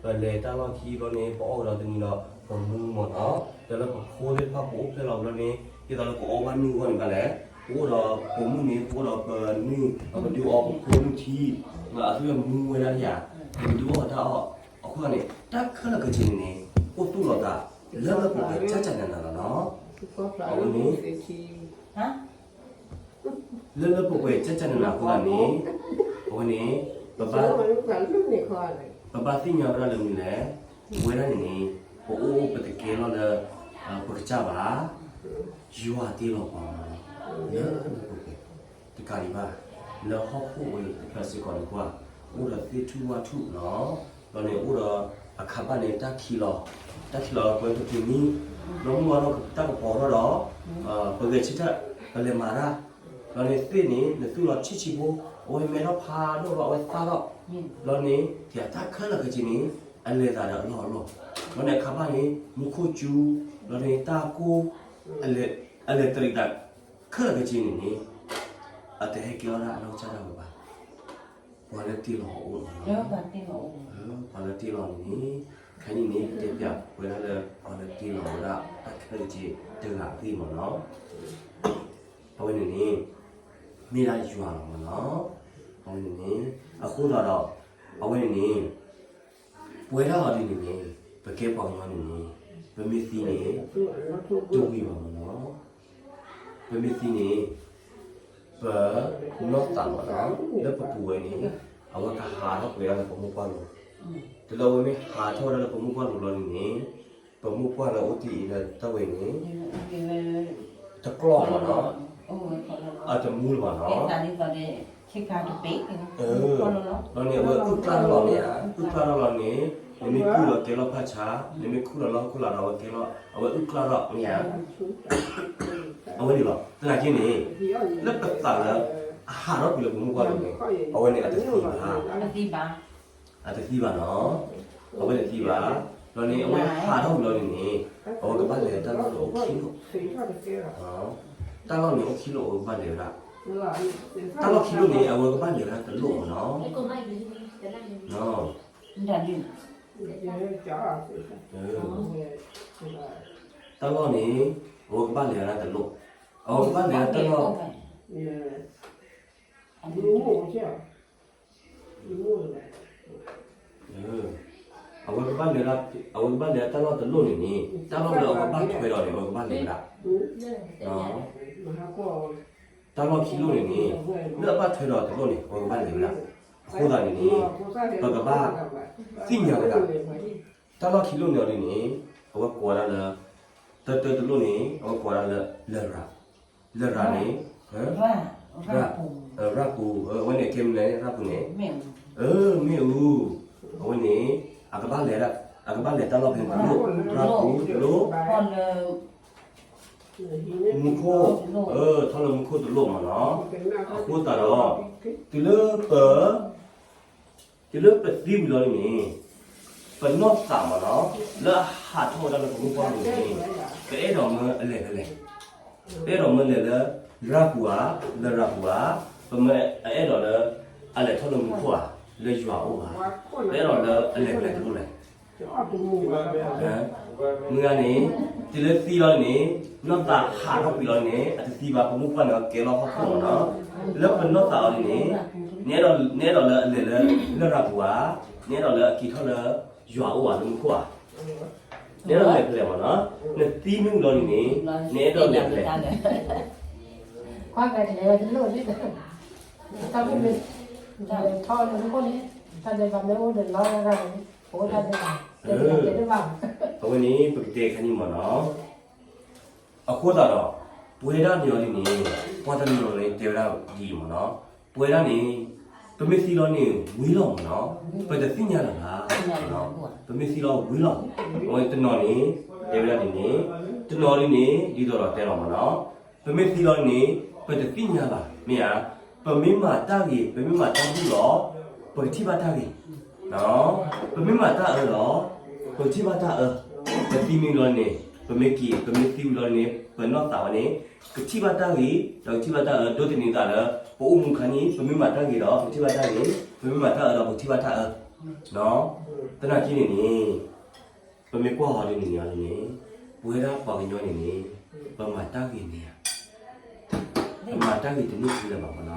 ပလဲၤတၢ်လီၢ်ခံဘျီန့ၣ် ပအီၣ်ကဒီးတနံၤဒီး ပမူမ့ၢ်နီၤ, ဒီးလၢပဖိသ့ၣ်တဖၣ်ပအိၣ်ဖျဲၣ်လီၤဘျီန့ၣ် ဒ်သိးလၢကအီၣ်ဘၣ်နုၢ်အဂီၢ်န့ၣ်ဘၣ်လဲၣ်, ပအိၣ်ဒီးပမုၢ်န့ၣ် ပအိၣ်ဒီးပနုၢ် ဒီးပဒုးအီပဖိနုၢ်ထံ, ဒီးအသုဝဲမူဝဲဒၣ်ယၤ, ပဒုးအီၣ်တၢ်အီၣ်, အဃိန့ၣ် တၢ်ခဲလၢာ်ခဲဆ့န့ၣ်န့ၣ် အိၣ်သူၣ်လီၤသး လၢလၢပှဲၤပှဲၤကၠၢ်ကၠၢ်နးနးလီၤနီၤ. အဝဲန့ၣ် လၢလၢပှဲၤပှဲၤကၠၢ်ကၠၢ်နးနးအဃိသတးန့ၣ် အဝဲန့ၣ် ပဘၣ် ပဘၣ်သ့ၣ်ညါဝဲဒၣ်လၢမနုၤလဲၣ်, ပဝဲဒၣ်န့ၣ်န့ၣ် ပအိၣ်အိၣ်ပတကဲလီၤလၢ ပကစၢ်ဘၣ်, ယွၤတ့လီၤပှၤမ့ၢ်နီၤ, လၢလၢပှဲၤပှဲၤ တကးဒံးဘၣ် လၢဟီၣ်ခိၣ်ဝဲအံၤတဖျၢၣ်စ့ၢ်ကီးန့ၣ်ကွၢ်, အိၣ်ဒီးသ့ၣ်ထူၣ်ဝၣ်ထူၣ်နီၤ, ဒီးန့ၣ်အိၣ်ဒီးအခါဘၣ်န့ၣ် တၢ်ခံးလီၤ, တၢ်ခံးလီၤပှဲၤပတုၤနံၤ, ဒီးမုၢ်ဝါထီၣ်တၢ်ကပီၤထီၣ်ဒီး ပဂဲၤဆၢထၢၣ် ပလဲၤမၤတၢ်, ဒီးန့ၣ်သ့ၣ်န့ၣ် နသူၣ်လီၤဆံးဆံးဖိ, အဝဲမဲထီၣ်ဖးဒိၣ်ဒီးအဝဲသၣ်ထီၣ်, ဒီးန့ၣ် ယတၢ်ခဲလၢာ်ခဲဆ့န့ၣ် အလဲၤသးဒီးအလီၢ်အလီၢ်, ဒီးန့ၣ်အခါဘၣ်န့ၣ် မူခိၣ်စူၤ, ဒီးန့ၣ်တၢ်ကိၢ်, အလဲၤတရံးသး ခဲလၢာ်ခဲဆ့န့ၣ်န့ၣ် အတဟဲကဲထီၣ်ဒၣ်အနီၢ်ကစၢ်ဒၣ်ဝဲဘၣ်. ပှၤလၢတ့လီၤအအိၣ်လီၤ. ပှၤလၢတ့လီၤန့ၣ်န့ၣ် ခဲအံၤန့ၣ် ပတဲပၠးဝဲဒၣ်လၢ ပှၤလၢတ့လီၤဝဲဒၣ် တၢ်ခဲလၢာ်ခဲဆ့တဂၤအဂ့ၢ်မ့ၢ်နီၤ. အဝဲန့ၣ်န့ၣ် မ့ၢ်ဒၣ်ယွၤလီၤမ့ၢ်နီၤ. အဝဲန့ၣ်န့ၣ် အဃိသတးဒီး အဝဲန့ၣ်န့ၣ် ပဝဲဒၣ်အီၤဒ်န့ၣ်န့ၣ် ပကဲပှၤကညီန့ၣ်န့ၣ် ပမ့ၢ်သံန့ၣ် တဝံၤဘၣ်မ့ၢ်နီၤ. ပမ့ၢ်သံန့ၣ် ပနီၢ်သးမ့ၢ်နီၤ လၢပပူၤဝဲန့ၣ် အဝဲကဟးထီၣ်ကွံာ်ဒၣ်လၢပမိၢ်ပှၢ်လိၤ, တုၤလၢအဝဲမ့ၢ်ဟးထီၣ်ဝဲဒၣ်လၢပမိၢ်ပှၢ်လိၤလီၤန့ၣ်န့ၣ် ပမိၢ်ပှၢ်လၢအိၣ်တ့ၢ်အံၤလၢတၢ်ဝဲန့ၣ် တကျီၢ်မ့ၢ်နီၤ, အတမူလၢၤဘၣ်နီၤ. ဒီးန့ၣ်အဝဲအုၣ်ကျၢ်ထီၣ်လီၤမ့ၢ်ဧါ, အုၣ်ကျၢ်ထီၣ်လီၤန့ၣ် နမ့ၢ်ကုၢ်လီၤကဲလီၤဖးဆါ, နမ့ၢ်ခူၣ်လီၤလၢဟီၣ်ခိၣ်လာ်ဒီးအဝဲကဲလီၤ, အဝဲအုၣ်ကျၢ်ထီၣ်မ့ၢ်ဧါ. အဝဲန့ၣ်လီၤ. သနာ်က့န့ၣ် လၢပသးလၢ အဟးထီၣ်ကွံာ်လၢပမိၢ်ပှၢ်လိၤန့ၣ် အဝဲန့ၣ်အတသံဘၣ် အတသံဘၣ်နီၤ. အဝဲန့ၣ်သံဘၣ်. ဒီးန့ၣ် အဝဲဟးထီၣ်ဝံၤလီၤန့ၣ်န့ၣ် အဝဲကဘၣ်လဲၤတၢ်လီၢ်န့ၣ်အိၣ်ခံလိာ်, တၢ်လီၢ်န့ၣ်အိၣ်ခံလိာ်အဝဲကဘၣ်လဲၤဝဲဒၣ်, တၢ်လီၢ်ခံလိာ်န့ၣ် အဝဲကဘၣ်လဲၤဝဲဒၣ်တလိၣ်မ့ၢ်နီၤ. တၢ်လီၢ်န့ၣ် အဝဲကဘၣ်လဲၤဝဲဒၣ်တလိၣ်, အဝဲကဘၣ်လဲၤဝဲဒၣ်တၢ်လီၢ် အဝဲကဘၣ်လဲၤဒၣ်, အဝဲကဘၣ်လဲၤဒၣ်တၢ်လီၢ်တလိၣ်န့ၣ်န့ၣ် တၢ်လီၢ်လၢအဝဲဘၣ်ထွဲဒီးန့ၣ် အဝဲကဘၣ်လဲၤဝဲဒၣ်, တၢ်လီၢ်ခံလိၣ်န့ၣ်န့ၣ် လၢအဘၣ်ထွဲဒီးတလိၣ်န့ၣ် အဝဲကဘၣ်လဲၤဝဲဒၣ်. အဃိသတးန့ၣ်န့ၣ် ပကဘၣ်သ့ၣ်ညါဝဲဒၣ် တၢ်လီၢ်ခံလိၣ်န့ၣ်အီၤဒ်န့ၣ် အဝဲကိးဝဲဒၣ်လၢ တၢတၢတလိၣ်န့ၣ် အဝဲကိးဝဲဒၣ်လၢ လရာ်, လရာ်န့ၣ် ရၢ်ပူၤ, အဝဲန့ၣ်ကဲမနုၤလဲၣ် ရၢ်ပူၤန့ၣ်, မ့ၣ်အူ, အဝဲန့ၣ် အကဘၣ်လဲၤ အကဘၣ်လဲၤတၢ်လီၢ်ဖဲတလိၣ်, ရၢ်ပူၤတလိၣ် မူခိၣ်, ထီၣ်လၢမူခိၣ်တလိၣ်မ့ၢ်နီၤ. အဃိသတးဒီး တုၤလၢပ တုၤလၢပသံဝံၤလီၤန့ၣ် ပနီၢ်သးမ့ၢ်နီၤ လၢအဟးထီၣ်ဝဲဒၣ်လၢပမိၢ်ပှၢ်ပူၤန့ၣ် ပအဲၣ်ဒိးမၢအလဲၤဖဲလဲၣ်. ပအဲၣ်ဒိးမၢလဲၤလၢ ရၢ်ပူၤဧါ, လၢရၢ်ပူၤဧါ, ပမၢအအဲၣ်ဒိးလၢ အလဲၤထီၣ်လၢမူခိၣ်ဧါ, လၢယွၤအအိၣ်ဧါ, ပအဲၣ်ဒိးလၢအလဲၤဖဲလဲၣ်တလိၣ်လဲၣ်. မုၢ်ဂၤန့ၣ် တုၤလၢသံလီၤန့ၣ် နီၢ်သးဟးထီၣ်ကွံာ်လီၤန့ၣ် အတသံဘၣ် ပမိၢ်ပှၢ်န့ၣ်ကဲလီၤဟီၣ်ခိၣ်မ့ၢ်နီၤ. လၢပနီၢ်သးအီၤဒ်န့ၣ် နအဲၣ်ဒိးလၢအလဲၤလၢ လရာ်ပူၤဧါ, နအဲၣ်ဒိးလၢအက့ၤထီၣ်လၢ ယွၤအအိၣ်ဧါ လၢမူခိၣ်ဧါ, နအဲၣ်ဒိးလဲၤဖဲလဲၣ်မ့ၢ်နီၤ. နသံမုၢ်လီၤန့ၣ်န့ၣ် နအဲၣ်ဒိးလဲၤဖဲလဲၣ်. ကွၢ်ကလဲၤတလိၣ်န့ၣ် တၢ်မ့ၢ်ထီၣ်လၢမူခိၣ်န့ၣ် တၢ်ဒဲးဘးမ့ၢ်အိၣ်ဒီးလီၤရၢ်န့ၣ် အိၣ်တၢ်ဒဲးဘး အဝဲန့ၣ် ပကတဲခဲအံၤမ့ၢ်နီၤ. အဃိသတးဒီး ပဝဲဒၣ်န့ၣ်အီၤဒ်န့ၣ် ပှၤတနီၤန့ၣ်တဲဝဲဒၣ်ဒ်အံၤမ့ၢ်နီၤ. ပဝဲဒၣ်န့ၣ် ပမ့ၢ်သံလီၤန့ၣ် ဝံၤလီၤမ့ၢ်နီၤ. ပတသ့ၣ်ညါလၢၤဘၣ်. ပမ့ၢ်သံလီၤဝံၤလီၤ. အဝဲတနီၤန့ၣ် တဲဝဲဒၣ်ဒ်န့ၣ်, တနီၤဒ်န့ၣ် ဒ်သိးဒီးတဲလီၤမ့ၢ်နီၤ. ပမ့ၢ်သံလီၤန့ၣ် ပတသ့ၣ်ညါဘၣ်. မ့ၢ်ဧါ. ပမ့ၢ်မၤတၢ်ဂ့ၤ ပမ့ၢ်မၤတၢ်ဘူၣ်လီၤ ပကထံၣ်ဘၣ်တၢ်ဂ့ၤ ပမ့ၢ်မၤတၢ်အၢလီၤ ပကထံၣ်ဘၣ်တၢ်အၢ. ပသံမ့ၢ်လီၤန့ၣ် ပမ့ၢ်က့ၤ ပမ့ၢ်သံဝံၤလီၤန့ၣ် ပနီၢ်သးဝဲန့ၣ် ကထံၣ်ဘၣ်တၢ်ဂ့ၤ ဒီးကထံၣ်ဘၣ်တၢ်အၢ ဒိးသန့ၤသးလၢ ပအိၣ်မူခါန့ၣ် ပမ့ၢ်မၤတၢ်ဂ့ၤဒီး ပကထံၣ်ဘၣ်တၢ်ဂ့ၤ, ပမ့ၢ်မၤတၢ်အၢဒီး ပကထံၣ်ဘၣ်တၢ်အၢ ဒီး သနာ်က့န့ၣ်န့ၣ် ပမ့ၢ်ကွၢ်ဟီဒ်န့ၣ်န့ၣ်န့ၣ် ပဝဲဒၣ်ပှၤကညီန့ၣ်န့ၣ် ပမၤတၢ်ဂ့ၤန့ၣ်ဧါ, ပမၤတၢ်ဂ့ၤတန့ၢ်ဖဲလဲၣ်ဘၣ်မနီၤ.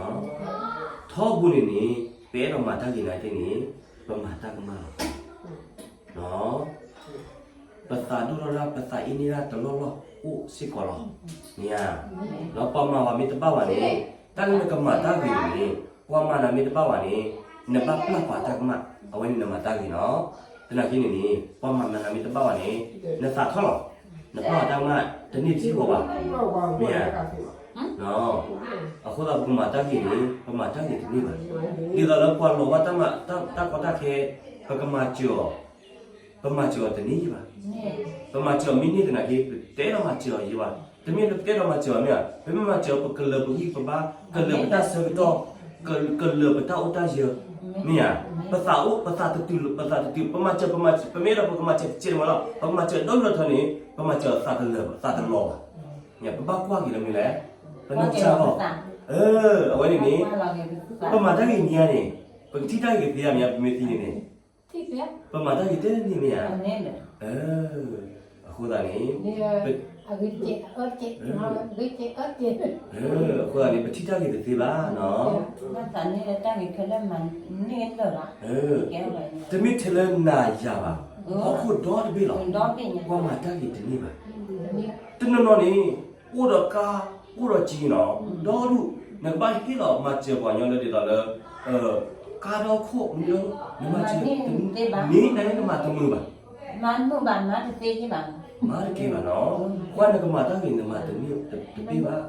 ထီဘိန့ၣ်န့ၣ် ပအဲၣ်ဒိးမၤတၢ်ဂ့ၤနာ်က့န့ၣ် ပမၤတၢ်ကမၣ်လီၤ. ပသးဒိၣ်ထီၣ်ဒၣ် ပသးအ့န့ၢ်ဒၣ်တလီၢ်လီၢ်အိၣ်စ့ၢ်ကီးလီၤ. မ့ၢ်ဧါ. ဒီးပှၤမၤဝဲမ့ၢ်တဘၣ်ဘၣ်န့ၣ် တၢ်လၢနကမၤတၢ်ဂ့ၤန့ၣ် ပှၤမၤနၤမ့ၢ်တဘၣ်ဘၣ်န့ၣ် နဘၣ်ပျၢ်ပှၤတၢ်ကမၣ် အဝဲန့ၣ်နမၤတၢ်ဂ့ၤနီၤ. သနာ်က့န့ၣ်န့ၣ် ပှၤမၤနၤမ့ၢ်တဘၣ်ဘၣ်န့ၣ် နသးထီၣ်လီၤ. နပျၢ်ပှၤတၢ်ကမၣ် တန့ၢ်ထံၣ်ဃီဘၣ်. မ့ၢ်ဧါ. အဃိသတးပကမၤတၢ်ဂ့ၤန့ၣ် ပမၤတၢ်ဂ့ၤတန့ၢ်ဘၣ်. ဒ်သိးလၢပှၤလီၤဘၣ်တၢ်မၤ တၢ်ကီတၢ်ခဲ ပကမၤစၢၤအီၤ ပမၤစၢၤအီၤတန့ၢ်ဘၣ်. ပမၤစၢၤအီၤမ့ၢ်န့ၢ်သနာ်က့ ပတဲဒီးမၤစၢၤအီၤယဲဘၣ်. တမ့ၢ်လၢပတဲဒီးမၤစၢၤအီၤမ့ၢ်ဧါ, ပမ့ၢ်မၤစၢၤအီၤ ပကလၢၤပဂံၢ်ပဘါ, ကလၢၤပတၢ်ဆၢကတီၢ်, ကလၢၤပတၢ်အိၣ်တၢ်ယၢၤ, မ့ၢ်ဧါ. ပသးအိၣ် ပသးတတုၤ ပသးတတုၤ ပမၤစၢၤ ပမၤ ပမ့ၢ်ဒီးပကမၤစၢၤတကဲးတမးလီၤ, ပကမၤစၢၤဒီလၢထီန့ၣ် ပမၤစၢၤအီၤသးတလၢၤ သးတလီၤဘၣ်. ပဘၣ်ကွၢ်က့ၤလၢမနုၤလဲၣ်, ပနီၢ်ကစၢ်လီၤ. အဝဲန့ၣ်န့ၣ် ပမၤတၢ်ဂ့ၤမံၤဧါန့ၣ်, ပကထံၣ်တၢ်ဂ့ၤကသ့ဧါမ့ၢ်ဧါ, ပမ့ၢ်သံန့ၣ်န့ၣ် ပမၤတၢ်ဂ့ၤတန့ၢ်မ့ၢ်ဧါ. အဃိသတးန့ၣ် အဃိသတးန့ၣ် ပထံၣ်တၢ်ဂ့ၤတသ့ဘၣ်နီၤ. တမ့ၢ်ထဲလၢနၤယၤဘၣ်, ဟီၣ်ခိၣ်ဒီတဘ့ၣ်လီၤ, ပှၤမၤတၢ်ဂ့ၤတန့ၢ်ဘၣ်. တနီၤနီၤန့ၣ် အိၣ်ဒီးကါ အိၣ်ဒီးကၠံနီၤ, ဒီဒူၣ် နကဘၣ်ဟ့ၣ်လီၤမၤစၢၤပှၤကညီလၢဒ်သိးလၢ ကါဒီခိၣ်မနုၤ, နမၤစၢၤ မ့ၢ်နၤန့ၣ်နမၤတမုာ်ဘၣ်, မၤတကဲဘၣ်နီၤ. ပှၤနကမၤတၢ်ဂ့ၤ နမၤတမ့ၢ်တဘ့ၣ်ဘၣ်.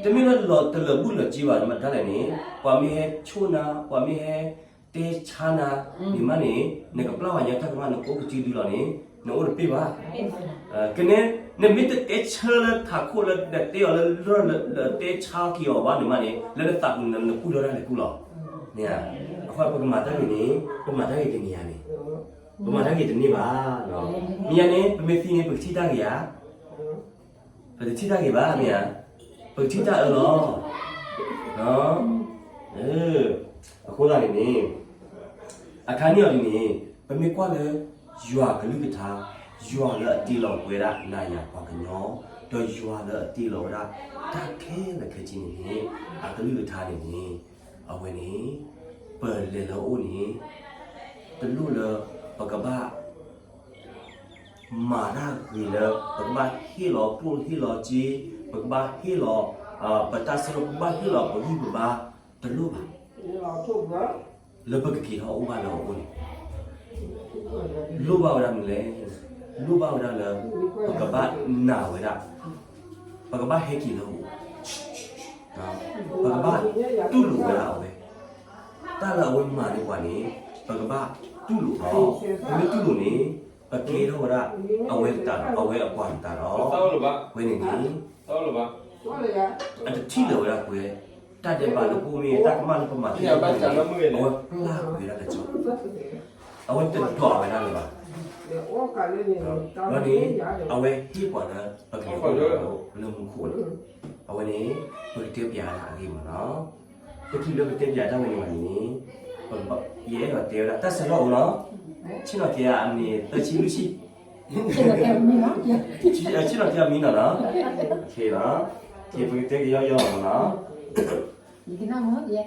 တမ့ၢ်လၢလီၤတလၢာ်ဘူၣ်လၢာ်စ့ဘၣ် မတၤလဲၣ်န့ၣ် ပှၤမ့ၢ်ဟဲဆိၣ်နၤ ပှၤမ့ၢ်ဟဲတဲဆါနၤ န့ၣ်မးန့ၣ် နကပျၢ်ပှၤကညီတၢ်ကမၣ် နကအိၣ်ကစုဒုလီၤန့ၣ် နအိၣ်တပ့ၢ်ဘၣ်. ကနဲ နမ့ၢ်တတဲဆၢလၢထးခိၣ်လၢနတဲအီၤလၢလၢၢ်လၢ နတဲဆါက့ၤအီၤဘၣ်န့ၣ်မးန့ၣ် လၢနသးပူၤန့ၣ် နကူၣ်ထီၣ်တၢ်လဲၤကူၣ်လီၤ. မ့ၢ်ဧါ. အဃိပကမၤတၢ်ဂ့ၤန့ၣ် ပမၤတၢ်ဂ့ၤတန့ၢ်ဧါန့ၣ်, ပမၤတၢ်ဂ့ၤတန့ၢ်ဘၣ်. မ့ၢ်ဧါန့ၣ် ပမ့ၢ်သံန့ၣ် ပကထံၣ်တၢ်ဂ့ၤဧါ. ပတထံၣ်တၢ်ဂ့ၤဘၣ်မ့ၢ်ဧါ, ပကထံၣ်တၢ်အၢလီၤ. အဃိသတးန့ၣ်န့ၣ် အခါန့ၣ်အီၤဒ်န့ၣ် ပမ့ၢ်ကွၢ်လၢ ယွၤကလုၢ်ကထါ, ယွၤလၢအတ့လီၤပဝဲဒၣ်နၤယၤပှၤကညီ, ဒီးယွၤလၢအတ့လီၤဝဲဒၣ် တၢ်ခဲလၢာ်ခဲဆ့န့ၣ်န့ၣ် အကလုၢ်ကထါန့ၣ်န့ၣ် အဝဲန့ၣ် ပလဲၤလၢအအိၣ်န့ၣ် တလိၣ်လၢ ပကဘၣ် မၤတၢ်ဂ့ၤလၢ ပကဘၣ်ဟ့ၣ်လီၤကျိၣ်ဟ့ၣ်လီၤစ့, ပကဘၣ်ဟ့ၣ်လီၤ ပတၢ်ဆၢကတီၢ် ပကဘၣ်ဟ့ၣ်လီၤပဂံၢ်ပဘါ တလိၣ်ဘၣ်. လၢပကက့ၤထီၣ်အိၣ်ဘၣ်လၢအအိၣ်န့ၣ် လိၣ်ဘၣ်ဝဲဒၣ်မနုၤလဲၣ်, လိၣ်ဘၣ်ဝဲဒၣ်လၢ ပကဘၣ်နာ်ဝဲဒၣ်, ပကဘၣ်ဟဲက့ၤလၢအအိၣ်, ပကဘၣ်တူၢ်လိာ်ဝဲဒၣ်အဝဲ, တၢ်လၢအဝဲမၤန့ၢ်ပှၤန့ၣ် ပကဘၣ်တူၢ်လိာ်လီၤ. ပမ့ၢ်တူၢ်လိာ်န့ၣ် ပကဲထီၣ်ဝဲဒၣ် အဝဲတၢ်ဒီး အဝဲအပှၤတၢ်ဒီး ဝဲန့ၣ်န့ၣ် အတထံၣ်လၢၤဝဲဒၣ်ပဝဲ တၢ်ဒဲးဘးလၢပအိၣ်မ့ၢ် တၢ်ကမၣ်လၢပမၤသ့ၣ်တဖၣ်န့ၣ် အဝဲပျၢ်ကွံာ်ဝဲဒၣ်လၢကၠီ, အဝဲတဒွးဝဲဒၣ်လၢၤဘၣ်. ဒီးန့ၣ် အဝဲဟ့ၣ်ပှၤလၢ ပကလဲၤအိၣ်ဒီးလၢမူခိၣ်လီၤ. အဝဲန့ၣ် ပကတဲပျးတၢ်အဂ့ၢ်မးလီၤ. တချုးလၢပတဲပျးတၢ်ဝဲန့ၣ်ဘၣ်န့ၣ် ယအဲၣ်ဒိးတဲဝဲဒၣ် တၢ်ဆၢလီၢ်အိၣ်လီၤ. ဆ့ၣ်နီၤက့ၤအမံၤသၢဆံလွံၢ်ဆံ, ဆ့ၣ်နီၤက့ၤအမံၤနီၤနီၤ, ပကတဲကယီယီမးနီၤ, ကနၣ်မုာ်နီၤ, ကနၣ်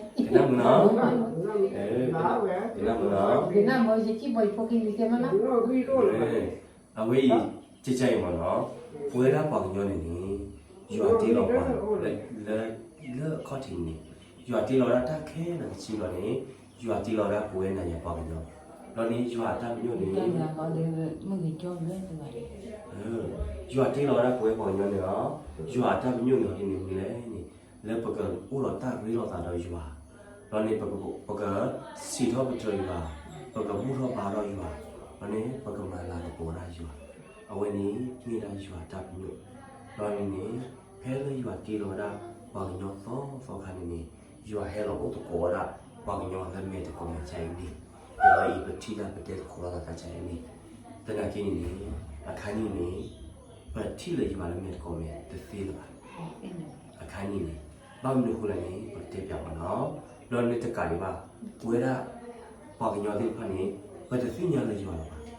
မုာ်နီၤ, အဝဲအံၤ ကကၢ်အံၤမးနီၤ, ပဝဲဒၣ်ပှၤကညီန့ၣ်န့ၣ် ယွၤတ့လီၤပှၤ လၢ လၢအခီၣ်ထံးန့ၣ် ယွၤတ့လီၤဝဲဒၣ်တၢ်ခဲလၢာ်ခဲဆ့လီၤန့ၣ် ယွၤတ့လီၤဝဲဒၣ်ပဝဲနၤယၤပှၤကညီ, ဒီးန့ၣ်ယွၤအတၢ်ပညိၣ်န့ၣ် ယွၤတ့လီၤဝဲဒၣ်ပဝဲပှၤကညီန့ၣ်လီၤ. ယွၤအတၢ်ပညိၣ်န့ၣ် ဒ်န့ၣ်မနုၤလဲၣ်န့ၣ် လၢပကအိၣ်ဒီးတၢ်ရ့လိာ်သးဒီးယွၤ, ဒီးန့ၣ် ပကစံးထီၣ်ပတြၢၤယွၤ, ပကဘူၣ်ထီၣ်ဘါထီၣ်ယွၤ, ဒီးန့ၣ် ပကမၤလၤကပီၤဝဲဒၣ်ယွၤ, အဝဲန့ၣ်မ့ၢ်ဒၣ်ယွၤအတၢ်ပညိၣ်, ဒီးန့ၣ်န့ၣ် ဖဲလၢယွၤတ့လီၤဝဲဒၣ် ပှၤကညီသီသီခါန့ၣ်န့ၣ် ယွၤဟဲလီၤအိၣ်သကိးဝဲဒၣ် ပှၤကညီလၢမဲာ်တကိးမဲာ်ဆါအံၤန့ၣ်, ဒီးအံၤပထံၣ်တၢ်ပတဲသကိးလိာ်သးတၢ်ဆါအံၤန့ၣ်, သနာ်က့န့ၣ်န့ၣ် အခါန့ၣ်န့ၣ် ပထံၣ်လၢယွၤလၢမဲာ်တကိးမဲာ်တသ့လၢၤဘၣ်. အခါန့ၣ်န့ၣ် ဘၣ်မနုၤအဃိလဲၣ်န့ၣ် ပကတဲပျးမးနီၤ, ဒီးန့ၣ်တကးဒံးဘၣ် ပဝဲဒၣ် ပှၤကညီသ့ၣ်တဖၣ်န့ၣ် ပတသ့ၣ်ညါလၢယွၤလၢၤဘၣ်.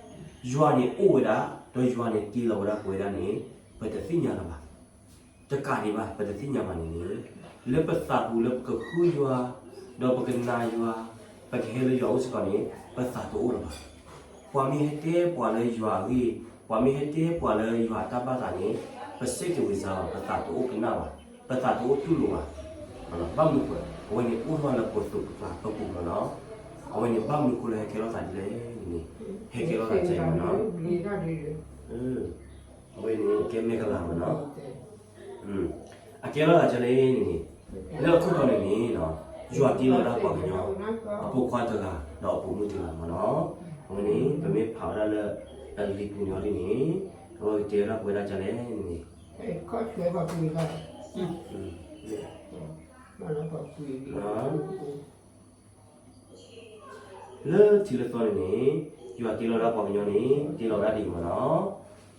ယွၤန့ၣ်အိၣ်ဝဲဒၣ် ဒီးယွၤန့ၣ်တ့လီၤဝဲဒၣ်ပဝဲဒၣ်န့ၣ် ပတသ့ၣ်ညါလၢၤဘၣ်. တကးဒံးဘၣ် ပတသ့ၣ်ညါဘၣ်န့ၣ်န့ၣ် လၢပသးပူၤလၢပကဃုယွၤ, ဒီးပကနာ်ယွၤ, ပကဟဲလၢယွၤအိၣ်စ့ၢ်ကီးန့ၣ် ပသးတအိၣ်လၢၤဘၣ်. ပှၤမ့ၢ်ဟဲတဲပှၤလၢယွၤအဂ့ၢ်, ပှၤမ့ၢ်ဟဲတဲပှၤလၢယွၤအတၢ်ဘၣ်သးန့ၣ် ပစ့ၢ်ကီးဝံၤစါလီၤ, ပသးတအိၣ်ကနၣ်ဘၣ်, ပသးတအိၣ်တူၢ်လိာ်ဘၣ်. ဘၣ်မနုၤအဃိ, အဝဲန့ၣ်အိၣ်ထီၣ်လၢပသိးပကျါပပူၤလီၤနီၤ. အဝဲန့ၣ်ဘၣ်မနုၤအဃိလၢဟဲကဲထီၣ်သးဒ်လဲၣ်န့ၣ်, ဟဲကဲထီၣ်သးဒ်လဲၣ်နီၤ. အဝဲန့ၣ်ကဲမဲာ်ကလၤမနီၤ. အကဲထီၣ်သးဒ်လဲၣ်န့ၣ်န့ၣ်, လၢအခိၣ်တီန့ၣ်န့ၣ်, ယွၤတ့လီၤဒၣ်ပှၤကညီ, အဖိခွါတဂၤ ဒီးအပိာ်မုၣ်တဂၤမနီၤ. အဝဲန့ၣ် ပမ့ၢ်ဖးဝဲဒၣ်လၢ အလံာ်ပူၤန့ၣ်အီၤဒ်န့ၣ်, အဝဲကတဲဝဲဒၣ်ပဝဲဒၣ်ဒ်လဲၣ်န့ၣ်န့ၣ် လၢထံးလၢသီန့ၣ်န့ၣ်, ယွၤတ့လီၤဒၣ်ပှၤကညီန့ၣ် တ့လီၤဒၣ်ဒ်အံၤမနီၤ.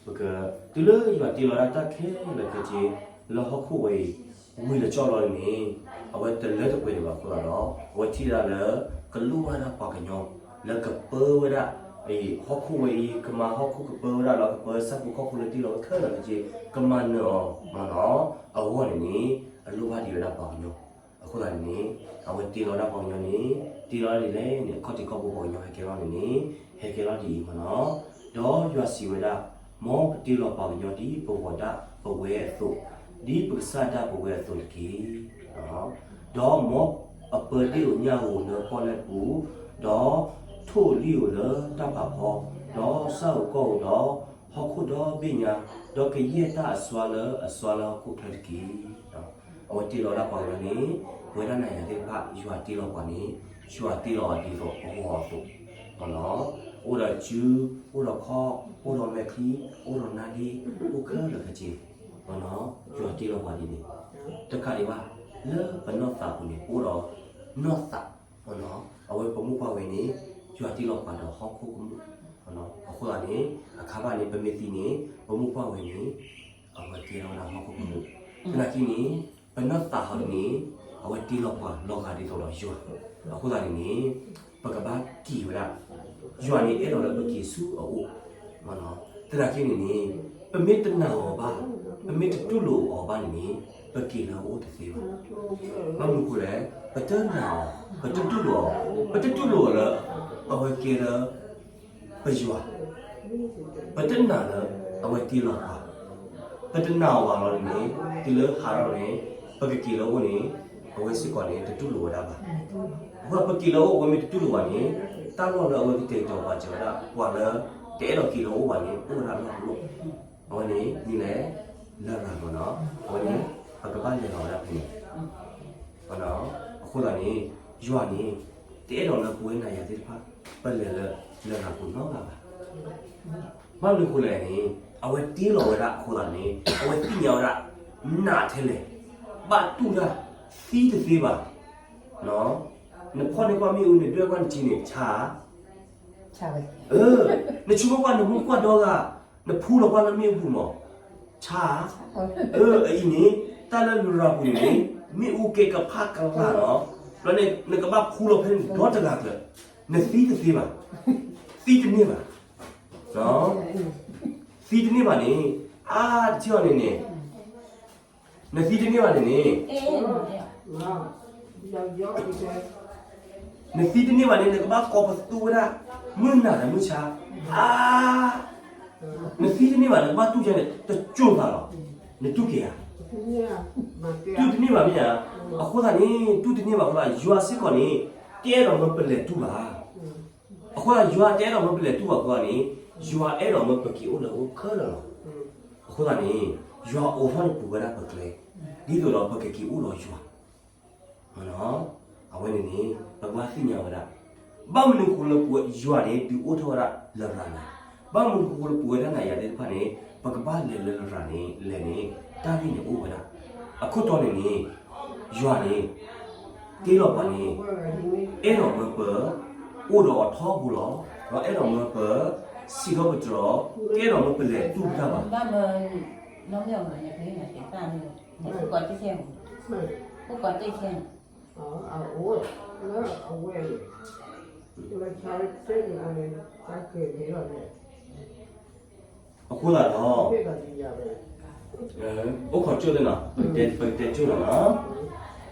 ပက, တုၤလၢယွၤတ့လီၤဒၣ်တၢ်ခဲလၢာ်ခဲဆ့ လၢဟီၣ်ခိၣ်ဝဲအံၤ ဝံၤလီၤကၠီလီၤန့ၣ်, အဝဲတလၢတပှဲၤဒံးဘၣ်အဃိသတးဒီး အဝဲထံၣ်ဝဲဒၣ်လၢ ကလိၣ်ဘၣ်ဒၣ်ပှၤကညီ လၢကပၢဝဲဒၣ် ဟီၣ်ခိၣ်ဝဲအံၤ, ကမၤဟီၣ်ခိၣ်ကပၢဝဲဒၣ်လီၤ, ကပၢဆၣ်ဖိကီၢ်ဖိလၢတ့လီၤဝဲခဲလၢာ်ခဲဆ့ ကမၤနၢၤအီၤမနီၤ. အဂီၢ်န့ၣ်န့ၣ် အလိၣ်ဘၣ်ဒံးဝဲဒၣ်ပှၤကညီ. အဃိသတးန့ၣ်န့ၣ် အဝဲတ့လီၤဒၣ်ပှၤကညီန့ၣ် တ့လီၤဒၣ်ဒ်လဲၣ်န့ၣ်, အခီၣ်ထံးခီၣ်ဘိပှၤကညီဟဲကဲထီၣ်န့ၣ်န့ၣ် ဟဲကဲထီၣ်ဒ်အံၤမနီၤ. ဒီးယွၤစံးဝဲဒၣ်, မ်ပတ့လီၤပှၤကညီဒ်ပဂီၤဒၣ်ပဝဲအသိး, ဒ်ပကစၢ်ဒၣ်ပဝဲအသိးတက့ၢ်. ဒီးမ်အပၢဒ့ၣ်ဧိၤညၣ်ဧိၤလၢပီၣ်လဲၣ်ပူၤ, ဒီးထိၣ်ဧိၤလံၣ်ဧိၤလၢတၢ်ဖးဖီ, ဒီးစၢ်ဧိၤကီၢ်ဧိၤဒီး ဟီၣ်ခိၣ်ဒီဘ့ၣ်ညါ, ဒီးကယဲၢ်တၢ်အစွါလၢအစွါလၢဟီၣ်ခိၣ်ချၢတက့ၢ်. အဝဲတ့လီၤဒၣ်ပှၤကညီန့ၣ်, ပဝဲဒၣ်နၤယၤသ့ၣ်တဖၣ် ယွၤတ့လီၤပှၤန့ၣ်, ယွၤတ့လီၤအီၤဒ်သိးအဂီၤအသိး, အိၣ်ဒီးစု, အိၣ်ဒီးခီၣ်, အိၣ်ဒီးမဲာ်ချံ, အိၣ်ဒီးနါဒ့, အိၣ်ခဲလၢာ်ခဲဆ့, ယွၤတ့လီၤပှၤဒ်န့ၣ်, တကးဒံးဘၣ်, လၢပနီၢ်သးပူၤန့ၣ် ပအိၣ်ဒီးနီၢ်သး အဝဲပမိၢ်ပှၢ်ဝဲန့ၣ် ယွၤတ့လီၤပှၤဒီးဟီၣ်ခိၣ်ကမူၣ်, အဃိသတးန့ၣ် အခါဘၣ်န့ၣ် ပမ့ၢ်သံန့ၣ် ပမိၢ်ပှၢ်ဝဲန့ၣ် အဝဲကဲထီၣ်ဝဲဒၣ်ဟီၣ်ခိၣ်ကမူၣ်, သနာ်က့န့ၣ် ပနီၢ်သးဟီဒ်န့ၣ် အဝဲတ့လီၤပှၤလီၤဂာ်ဒ်သိးဒီးယွၤ, အဃိသတးန့ၣ်န့ၣ် ပကဘၣ်က့ၤဝဲဒၣ်, ယွၤန့ၣ်အဲၣ်ဒိးလၢပက့ၤဆူအအိၣ်, သနာ်က့န့ၣ်န့ၣ် ပမ့ၢ်တနာ်အီၤဘၣ်, ပမ့ၢ်တတူၢ်လိာ်အီၤဘၣ်န့ၣ်န့ၣ် ပက့ၤလၢအအိၣ်တသ့ဘၣ်. ဘၣ်မနုၤအဃိလဲၣ်, ပတနာ်အီၤ, ပတတူၢ်လိာ်အီၤ, ပတတူၢ်လိာ်အီၤလၢ အဝဲကဲလၢ ပယွၤ, ပတနာ်လၢ အဝဲတ့လီၤပှၤ, ပတနာ်အီၤဘၣ်လီၤန့ၣ်န့ၣ် တုၤလၢဟးထီၣ်န့ၣ် ပကက့ၤလၢအအိၣ်န့ၣ် အဝဲစ့ၢ်ကီးန့ၣ် တတူၢ်လိာ်ဝဲဒၣ်ဘၣ်. အဃိပက့ၤလၢအအိၣ်အဝဲမ့ၢ်တတူၢ်လိာ်ဘၣ်န့ၣ် တၢ်လီၢ်လၢအဝဲကတဲာ်ကတီၤပာ်စၢၤဝဲဒၣ် ပှၤလၢတအဲၣ်ဒိးက့ၤလၢအအိၣ်ဘၣ်န့ၣ် အိၣ်ဝဲဒၣ်အလီၢ်တလီၢ်, အဝဲန့ၣ်မ့ၢ်လဲၤ လရာ်မနီၤ, အဝဲန့ၣ် ပကဘၣ်လဲၤလီၤဝဲဒၣ်ဖဲန့ၣ် အဃိသတးန့ၣ် ယွၤန့ၣ် တအဲၣ်ဒိးလၢပဝဲနၤယၤသ့ၣ်တဖၣ် ပလဲၤလၢ လရာ်ပူၤနီတဂၤဘၣ်. ဘၣ်မနုၤအဃိလဲၣ်န့ၣ် အဝဲတ့လီၤဝဲဒၣ်အဃိသတးန့ၣ် အဝဲသ့ၣ်ညါဝဲဒၣ် နးထဲလဲၣ်, ဘၣ်တူၢ်တၢ်, သံတသ့ဘၣ်. နဖီၣ်န့ၢ်ကွၢ်မ့ၣ်အူ နဒွဲၣ်ကွၢ်နထံန့ၣ် ဆါ နဆိကမိၣ်ကွၢ် နမူကွၢ်ဒီဂၤ, နဖူလီၤကွၢ်လၢမ့ၣ်အူပူၤမး, ဆါ, အအံၤန့ၣ် တၢ်လၢလရာ်ပူၤန့ၣ် မ့ၣ်အူကဲကဖးကလၤလီၤ, ဒီးနကဘၣ်ဖူလီၤဖဲန့ၣ်ဒီတဂၤကျၢၤ, နသံတသ့ဘၣ်, သံတန့ၢ်ဘၣ်, သံတန့ၢ်ဘၣ်န့ၣ် အါတထံၣ်အီၤန့ၣ်န့ၣ် နသံတန့ၢ်ဘၣ်န့ၣ်န့ၣ် နသံတန့ၢ်ဘၣ်န့ၣ် နကဘၣ်ကိးပသူဝဲဒၣ် မုၢ်နၤဒီးမုၢ်ဆါ, အါ, နသံတန့ၢ်ဘၣ် နကဘၣ်တူၢ်ယါန့ၣ် တကၠိၢ်သးလီၤ, နတူၢ်က့ၤဧါ, တူၢ်တန့ၢ်ဘၣ်မ့ၢ်ဧါ, အဃိသတးန့ၣ် တူၢ်တန့ၢ်ဘၣ်အဃိသတး ယွၤစ့ၢ်ကီးန့ၣ် တအဲၣ်ဒိးမၢပလဲၤတူၢ်ဘၣ် အဃိသတး ယွၤတအဲၣ်ဒိးမၢပလဲၤတူၢ်ဘၣ်အဃိသတးန့ၣ် ယွၤအဲၣ်ဒိးမၢပက့ၤအိၣ်လၢအအိၣ်ခဲလၢာ်လီၤ. အဃိသတးန့ၣ် ယွၤအိးထီၣ်န့ၢ်ပှၤဝဲဒၣ်ပကျဲ, ဒ်သိးဒီးပကက့ၤအိၣ်ဒီးယွၤ, အဝဲန့ၣ်န့ၣ် ပကဘၣ်သ့ၣ်ညါဝဲဒၣ်, ဘၣ်မနုၤအဃိလၢပဝဲယွၤန့ၣ် ဒုးအိၣ်ထီၣ်ဝဲဒၣ်လရာ်န့ၣ်, ဘၣ်မနုၤအဃိလၢပဝဲဒၣ်နၤယၤသ့ၣ်တဖၣ်န့ၣ် ပကဘၣ်လဲၤလၢလရာ်န့ၣ် လဲၤန့ၣ် တၢ်ဂ့ၢ်န့ၣ်အိၣ်ဝဲဒၣ်, အခိၣ်တီန့ၣ်န့ၣ် ယွၤန့ၣ် တ့လီၤပှၤန့ၣ် အဲၣ်ဒိးမၢပ အိၣ်ဒီးအီၤထီဘိလီၤ, ဒီးအဲၣ်ဒိးမၢပ စံးထီၣ်ပတြၢၤ, တအဲၣ်ဒိးမၢပလဲၤတူၢ်တၢ်ဘၣ်. ဘၣ်မၢ နီၢ်မ့ၢ်အီၤမး ယကဟ့ၣ်နၤသ့ၣ်တၢ်မ့ၢ် နခိၣ်ကီးတ့ၢ်ဆဲၣ်, ခိၣ်ကီးတ့ၢ်ဆဲၣ်, အဝဲလၢအဝဲန့ၣ် ဆါ အဃိသတးဒီး အိၣ်ခိးကၠိသ့ၣ်နီၤ, ပကတဲကၠိနီၤနီၤ.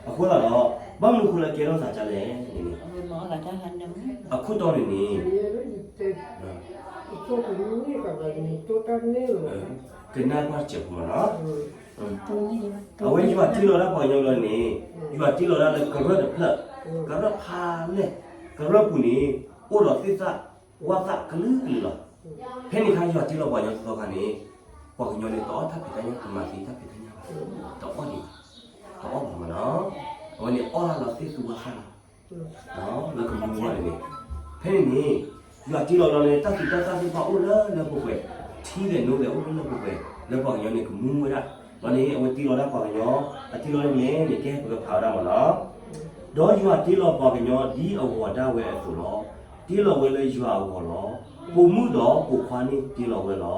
အဃိသတးဒီး ဘၣ်မနုၤအဃိလၢကဲထီၣ်သးဒ်လဲၣ်န့ၣ်, အခိၣ်တီန့ၣ်န့ၣ် ကနၣ်ကွၢ်တစဲးဖိလီၤနီၤ. အဝဲယွၤတ့လီၤဒၣ်ပှၤကညီလီၤန့ၣ်, ယွၤတ့လီၤဒၣ်လၢကရၢၢ်တဖျၢၣ်, ကရၢၢ်ဖးလဲၢ်, ကရၢၢ်ပူၤန့ၣ် အိၣ်ဒီးသ့ၣ်သၣ်ဝၣ်သၣ်ကလုာ်ကလုာ်လီၤ. ဖဲန့ၣ်အခါ ယွၤတ့လီၤပှၤကညီတသီခါန့ၣ်, ပှၤကညီန့ၣ် တအီၣ်တၢ်ဖံးတၢ်ညၣ် တမၤသံတၢ်ဖံးတၢ်ညၣ်ဘၣ်, တအီၣ်ဒံးဘၣ်, တအီၣ်ဘၣ်မးနီၤ. အဝဲန့ၣ်အီၣ်တၢ်လီၤသ့ၣ်သူဝၣ်သၣ်လီၤ လၢကမူဝဲန့ၣ်န့ၣ်, ဖဲန့ၣ်န့ၣ် ယွၤတ့လီၤလီၤန့ၣ် တၢ်သူတၢ်သၣ်သ့ၣ်တဖၣ်အိၣ်လၢလၢပှဲၤပှဲၤ, ထံသဲးနိသဲးအိၣ်လၢလၢပှဲၤပှဲၤ လၢပှၤကညီန့ၣ်ကမူဝဲဒၣ်, ဒီးန့ၣ် အဝဲတ့လီၤဒၣ်ပှၤကညီ, အတ့လီၤန့ၣ်န့ၣ် ကဲပကဖးဝဲဒၣ်မးနီၤ. ဒီးယွၤတ့လီၤပှၤကညီဒ်အဂီၤဒၣ်ဝဲအသိးလီၤ. တ့လီၤဝဲလၢယွၤအဂီၤလီၤ. ပိာ်မုၣ်ဒီးပိာ်ခွါန့ၣ်တ့လီၤဝဲလီၤ.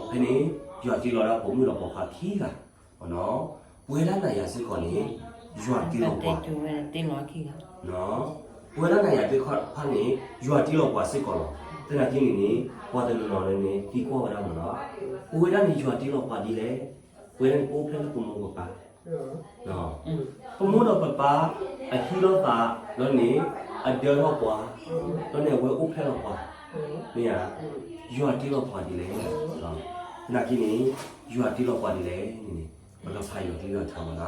ဖဲန့ၣ် ယွၤတ့လီၤဒၣ်ပိာ်မုၣ်ဒီးပိာ်ခွါခံဂၤ, ပဝဲဒၣ်နၤယၤစ့ၢ်ကီးန့ၣ် ယွၤတ့လီၤပှၤ, ပဝဲဒၣ်နၤယၤသ့ၣ်တဖၣ်န့ၣ် ယွၤတ့လီၤပှၤစ့ၢ်ကီးလီၤ. သနာ်က့န့ၣ်န့ၣ် ပှၤတနီၤနီၤန့ၣ် သံကွၢ်ဝဲဒၣ်မးနီၤ, ပဝဲဒၣ်န့ၣ် ယွၤတ့လီၤပှၤဒ်လဲၣ်. ပဝဲဒၣ်န့ၣ် ပအိၣ်ဖျဲၣ်လၢပမိၢ်ပပၢ်, ပမိၢ်ဒီးပပၢ် အဟံးလိာ်သးလီၤန့ၣ် အဒၢထီၣ်ပှၤ, လီၤန့ၣ် အဝဲအိၣ်ဖျဲၣ်လီၤပှၤ, မ့ၢ်ဧါ, ယွၤတ့လီၤပှၤဒ်လဲၣ်. သနာ်က့န့ၣ် ယွၤတ့လီၤပှၤဒ်လဲၣ်န့ၣ်န့ၣ် ပကဖးယွၤကလုၢ်ယွၤထါမးနီၤ.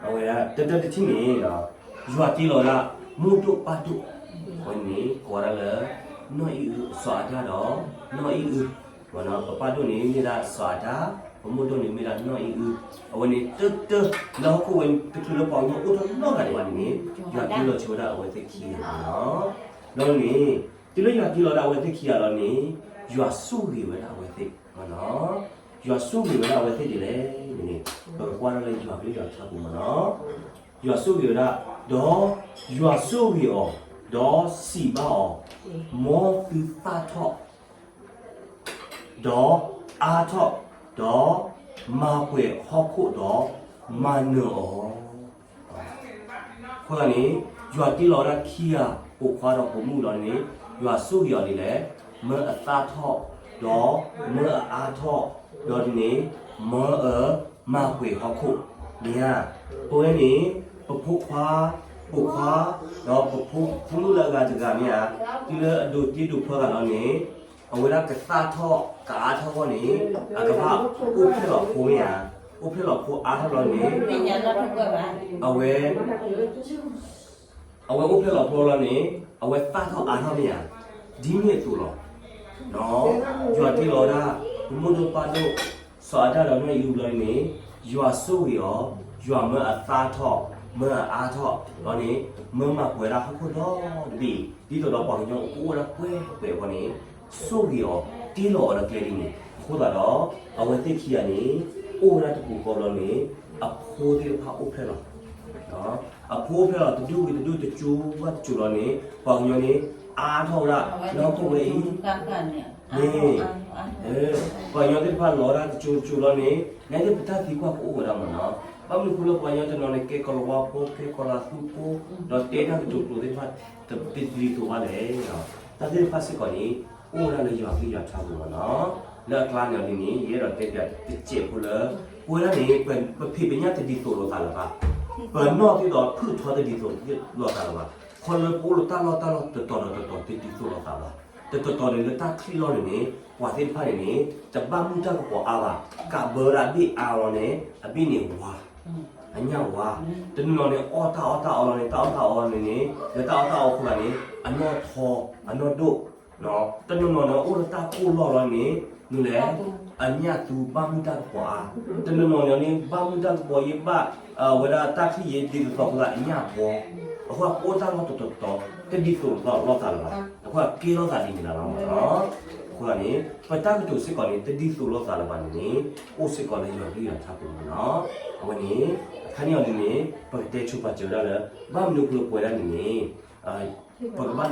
အဝဲဒၣ် တၢတၢတထံၣ်န့ၣ် ယွၤတ့လီၤဒၣ် မိၢ်ဒိၣ်ပၢ်ဒိၣ်, အဝဲန့ၣ် ကိးဝဲဒၣ်လၢ နီၢ်အံၣ်အု စီၤအၤဒၣ်ဒီး နီၢ်အံၣ်အု, ပပၢ်ဒိၣ်န့ၣ်မ့ၢ်ဒၣ်စီၤအၤဒၣ်, ပမိၢ်ဒိၣ်န့ၣ်မ့ၢ်ဒၣ်နီၢ်အံၣ်အု, အဝဲန့ၣ်တၢတၢ လၢဟီၣ်ခိၣ်ဝဲတချုးလၢပှၤကညီအိၣ်ထီၣ်နီတဂၤဒံးဘၣ်န့ၣ်န့ၣ် ယွၤတ့လီၤဆိဝဲဒၣ်အဝဲသ့ၣ်ခံဂၤမးနီၤ. ဒီးန့ၣ် တုၤလၢယွၤတ့လီၤဒၣ်အဝဲသ့ၣ်ခံဂၤလီၤန့ၣ် ယွၤဆိၣ်ဂ့ၤဝဲဒၣ်အဝဲသ့ၣ်မးနီၤ. ယွၤဆိၣ်ဂ့ၤဝဲဒၣ်အဝဲသ့ၣ်ဒ်လဲၣ်န့ၣ်န့ၣ် ပကကွၢ်ဒၣ်လၢယွၤကလုၢ်ယွၤထါပူၤမးနီၤ. ယွၤဆိၣ်ဂ့ၤဝဲဒၣ်, ဒီးယွၤဆိၣ်ဂ့ၤအီၤ, ဒီးစံးဘၣ်အီၤ, မ်သုသၣ်ထီၣ် ဒီးအါထီၣ်, ဒီးမၤပှဲၤဟီၣ်ခိၣ်ဒီးမၤနၢၤအီၤ. အဃိသတးန့ၣ် ယွၤတ့လီၤဝဲဒၣ်ခံဂၤ ပိာ်ခွါဒီးပိာ်မုၣ်လီၤန့ၣ် ယွၤဆိၣ်ဂ့ၤအီၤဒ်လဲၣ်, မၢအသၣ်ထီၣ်, ဒီးမၢအအါထီၣ်, ဒီးဒ်န့ၣ် မၢအမၤပှဲၤဟီၣ်ခိၣ်, မ့ၢ်ဧါ. ပဝဲန့ၣ် ပဖိခွါ, ပိာ်ခွါ, ဒီးပဖိမုၣ်လၢအဂၤတဂၤမ့ၢ်ဧါ, တုၤလၢအဒိးတ့ဒိးဖျီသးလီၤန့ၣ် အဝဲဒၣ်ကသၣ်ထီၣ်ကအါထီၣ်အဂီၢ်န့ၣ် အကဘၣ်အိၣ်ဖျဲၣ်လီၤဖိမ့ၢ်ဧါ, အိၣ်ဖျဲၣ်လီၤဖိအါထီၣ်လီၤန့ၣ် အဝဲ အဝဲအိၣ်ဖျဲၣ်လီၤဖိလီၤန့ၣ် အဝဲသၣ်ထီၣ်အါထီၣ်မ့ၢ်ဧါ, ဒ်န့ၣ်အသိးလီၤ. ယွၤတ့လီၤဝဲဒၣ် ပမိၢ်ဒိၣ်ပၢ်ဒိၣ် စီၤအၤဒၣ်ဒီးနီၢ်အံၣ်အုလီၤန့ၣ် ယွၤဆိၣ်ဂ့ၤအီၤ, ယွၤမၢအသၣ်ထီၣ်, မၢအအါထီၣ်လီၤန့ၣ် မၢမၤပှဲၤဝဲဒၣ်ဟီၣ်ခိၣ်ဒီတဘ့ၣ်အံၤ ဒ်သိးဒီးပှၤကညီကအိၣ်ဝဲဒၣ်ပှဲၤပှဲၤအဂီၢ်န့ၣ် ဆိၣ်ဂ့ၤအီၤ တ့လီၤအီၤဒီးကျဲဒ်န့ၣ် အဃိသတးဒီး အဝဲသ့ၣ်ခံဂၤန့ၣ် အိၣ်ဝဲဒၣ်တပူၤဃီလီၤန့ၣ် အဖိသ့ၣ်တဖၣ်အိၣ်ဖျဲၣ်လီၤ အဖိအိၣ်ဖျဲၣ်လီၤ တဒူၣ်ဝံၤတဒူၣ် တစိၤဘၣ်တစိၤလီၤန့ၣ် ပှၤကညီန့ၣ် အါထီၣ်ဝဲဒၣ် လၢဟီၣ်ခိၣ်ဝဲအံၤ မ့ၢ် ပှၤကညီသ့ၣ်တဖၣ်လီၤဝဲဒၣ်တစိၤတစိၤလီၤန့ၣ် နတပတၢ်သံကွၢ်ကအိၣ်ဝဲဒၣ်မးနီၤ. ဘၣ်မနုၤအဃိလၢပှၤကညီတနီၤန့ၣ် ကဲကီၤလၤဝါဖိ ကဲကီၤလၤသူဖိ ဒီးတဲတၢ်ကတိၤကျိာ်သ့ၣ်တဖၣ် တဒ်သိးဘၣ်လဲၣ်. တၢ်သ့ၣ်တဖၣ်စ့ၢ်ကီးန့ၣ် အိၣ်ဝဲဒၣ်လၢယွၤကလုၢ်ယွၤထါပူၤမးနီၤ. လၢအကျါန့ၣ်အီၤဒ်န့ၣ် ယအဲၣ်ဒိးတဲပၠးတစဲးဖိလၢ ပဝဲဒၣ်န့ၣ် ပဖံးပညၣ်တဒ်သိးလိာ်သးလၢၤဘၣ်. ပနီၢ်သ့ၣ်ဒီးဖုၣ်ထီတဒ်သိးလိာ်သးလၢၤဘၣ်. ခီလၢပအိၣ်လၢတၢ်လီၢ်တၢ်လီၢ်တတီၤဒီးတတီၤတဒ်သိးလိာ်သးဘၣ်. တတီၤတီၤန့ၣ်လၢတၢ်ချံၣ်လီၢ်န့ၣ်န့ၣ် ပှၤသ့ၣ်တဖၣ်န့ၣ်န့ၣ် တဘၣ်မုၢ်တၢ်ကပီၤအါဘၣ်. ကးဘၢဒၣ်အဘ့ၣ်အါလီၤန့ၣ် အဘ့ၣ်န့ၣ်ဝါ အညၣ်ဝါ, တနီၤနီၤန့ၣ် အီၣ်တၢ်အီၣ်တၢ်အီလီၤန့ၣ် တၢ်အီၣ်တၢ်အီန့ၣ်န့ၣ် လၢတၢ်အီၣ်တၢ်အီအဃိသတးန့ၣ် အနီၢ်ထီ အနီၢ်ဒိၣ်, တနီၤနီၤန့ၣ် အိၣ်လၢတၢ်ကိၢ်လီၢ်လီၤန့ၣ် မနုၤလဲၣ်, အညၣ်သူဘၣ်မုၢ်တၢ်ကပီၤအါ, တနီၤနီၤန့ၣ် ဘၣ်မုၢ်တၢ်ကပီၤယံၤဘၣ် ဝဲဒၣ်တၢ်ချံၣ်ယံၤဒ်သိးသိးအဃိသတး အညၣ်ဘီ, အဃိသတးပအိၣ်တၢ်လီၢ်တတီၤတီၤ တဒ်သိးလိာ်သးလၢၤဘၣ်, အဃိသတးကဲထီၣ်သးဒ်န့ၣ်လီၤမးနီၤ. အဃိသတးန့ၣ် ပတၢ်ကတိၤစ့ၢ်ကီးန့ၣ် တဒ်သိးလိာ်သးလၢၤဘၣ်န့ၣ်န့ၣ် အိၣ်စ့ၢ်ကီးလၢယွၤကလုၢ်ယွၤထါပူၤမးနီၤ. အဝဲန့ၣ် အခါန့ၣ်အီၤဒ်န့ၣ် ပကတဲဆိပာ်စၢၤဝဲဒၣ်လၢ ဘၣ်မနုၤအဃိလၢပဝဲဒၣ်န့ၣ်န့ၣ် ပကဘၣ်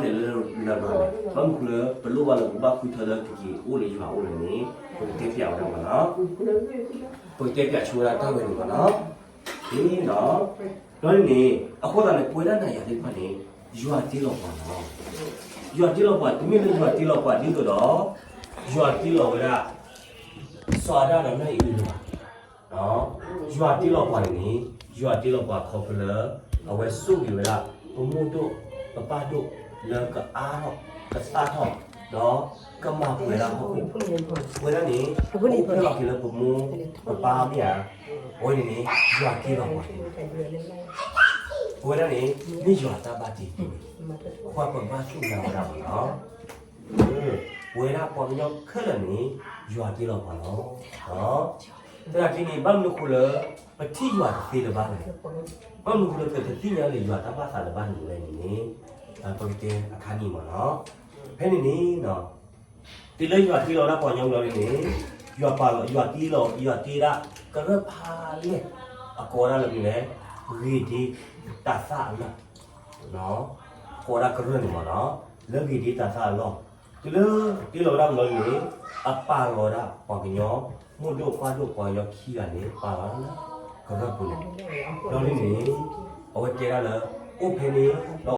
လဲၤလၢလရာ်မး, ဘၣ်မနုၤအဃိလၢ ပလိၣ်ဘၣ်လၢပဘၣ်ဃုထၢလၢကက့ၤအိၣ်လၢယွၤအအိၣ်လဲၣ်န့ၣ် ပကတဲပၠးဝဲဒၣ်မးနီၤ. ပကတဲပၠးဆိဝဲဒၣ်တၢ်ဝဲန့ၣ်မးနီၤ. ဒီးန့ၣ် အဃိသတးန့ၣ် ပဝဲဒၣ်နၤယၤသ့ၣ်တဖၣ်န့ၣ် ယွၤတ့လီၤပှၤလီၤ. ယွၤတ့လီၤပှၤ တမ့ၢ်လၢယွၤတ့လီၤပှၤဒ်သိးဒီး ယွၤတ့လီၤဝဲဒၣ် စီၤအၤဒၣ်ဒီးနီၢ်အံၣ်လၢၤဘၣ်. ယွၤတ့လီၤပှၤန့ၣ်န့ၣ် ယွၤတ့လီၤပှၤခီဖျိလၢ အဝဲဆိၣ်ဂ့ၤဝဲဒၣ် ပမိၢ်ဒိၣ်ပပၢ်ဒိၣ်လၢကအါထီၣ်ကစၢ်ထီၣ် ဒီးကမၤပှဲၤဒၣ်ဟီၣ်ခိၣ် ပဝဲဒၣ်န့ၣ် အိၣ်ဖျဲၣ်လီၤက့ၤလၢပမိၢ်ပပၢ်မ့ၢ်ဧါ. အဝဲန့ၣ်န့ၣ် ယွၤတ့လီၤပှၤ ပဝဲဒၣ်န့ၣ် မ့ၢ်ယွၤတၢ်ဘၣ်တ့တ့ၢ်န့ၣ် ပှၤပဘၣ်သ့ၣ်ညါဝဲဒၣ်ပှၤလီၤ. ပဝဲဒၣ်ပှၤကညီခဲလၢာ်န့ၣ် ယွၤတ့လီၤပှၤလီၤ. သနာ်က့န့ၣ် ဘၣ်မနုၤဃိလၢ ပထံၣ်ယွၤတသ့လၢၤဘၣ်လဲၣ်. ဘၣ်မနုၤဃိလၢပတသ့ၣ်ညါလၢယွၤတၢ်ဘၣ်သးလၢၤဘၣ်န့ၣ်လဲၣ်န့ၣ်န့ၣ် ပကတဲအခါန့ၣ်မ့ၢ်လီၤ. ဖဲန့ၣ်န့ၣ် တုၤလၢယွၤတ့လီၤဝဲဒၣ်ပှၤကညီလီၤန့ၣ်န့ၣ် ယွၤပာ်လီၤ ယွၤတ့လီၤ ယွၤတ့ဒၣ် ကရၢၢ်ဖးလဲၢ် အကိးဝဲဒၣ်လၢမနုၤလဲၣ် ဂ့ၤဒ့တၢ်သၣ်အလီၢ် ကိးဝဲဒၣ်ကရၢၢ်န့ၣ်မ့ၢ်လီၤ. လၢဂ့ၤဒ့တၢ်သၣ်အလီၢ် တုၤလၢတ့လီၤဝဲဒၣ်လီၤန့ၣ် အပာ်လီၤဝဲဒၣ်ပှၤကညီ မိၢ်ဒိၣ်ပၢ်ဒိၣ်ပှၤကညီခံဂၤန့ၣ် ပာ်လီၤလၢကရၢၢ်ပူၤန့ၣ် လီၤန့ၣ်န့ၣ် အဝဲတဲဒၣ်လၢ အိၣ်ဖဲန့ၣ် ဒီး